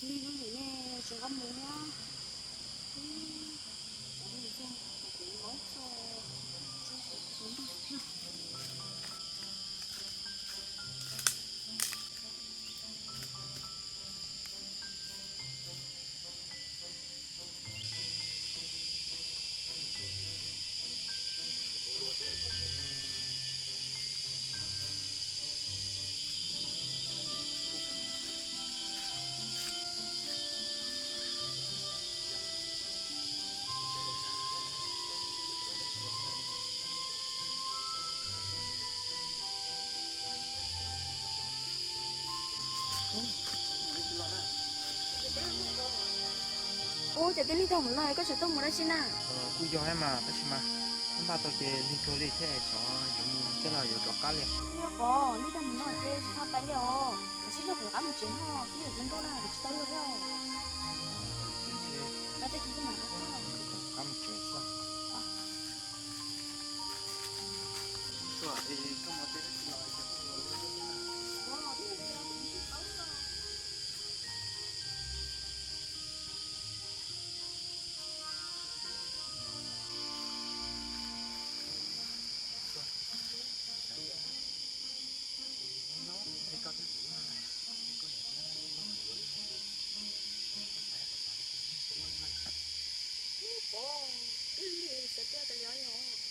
Li no nej tsis nqa mus na. Ub, cas twb lig tag mus no koj tseem tuaj mus dab tsi na? Kuj yog thiab mas, tab sis mas twb npaj tau ces lig kawg li thiab, xyov yuav mus thiab los yuav rov qab li. Yog pom lig tag mus no ces tsis tau pais li os, kav tsij rov qab mus tsev no, twb yuav tsaus ntuj na, tsis tau luag thiab. Rov qab mus tsev xwb. Ub, ib lig xav tiag tas li os.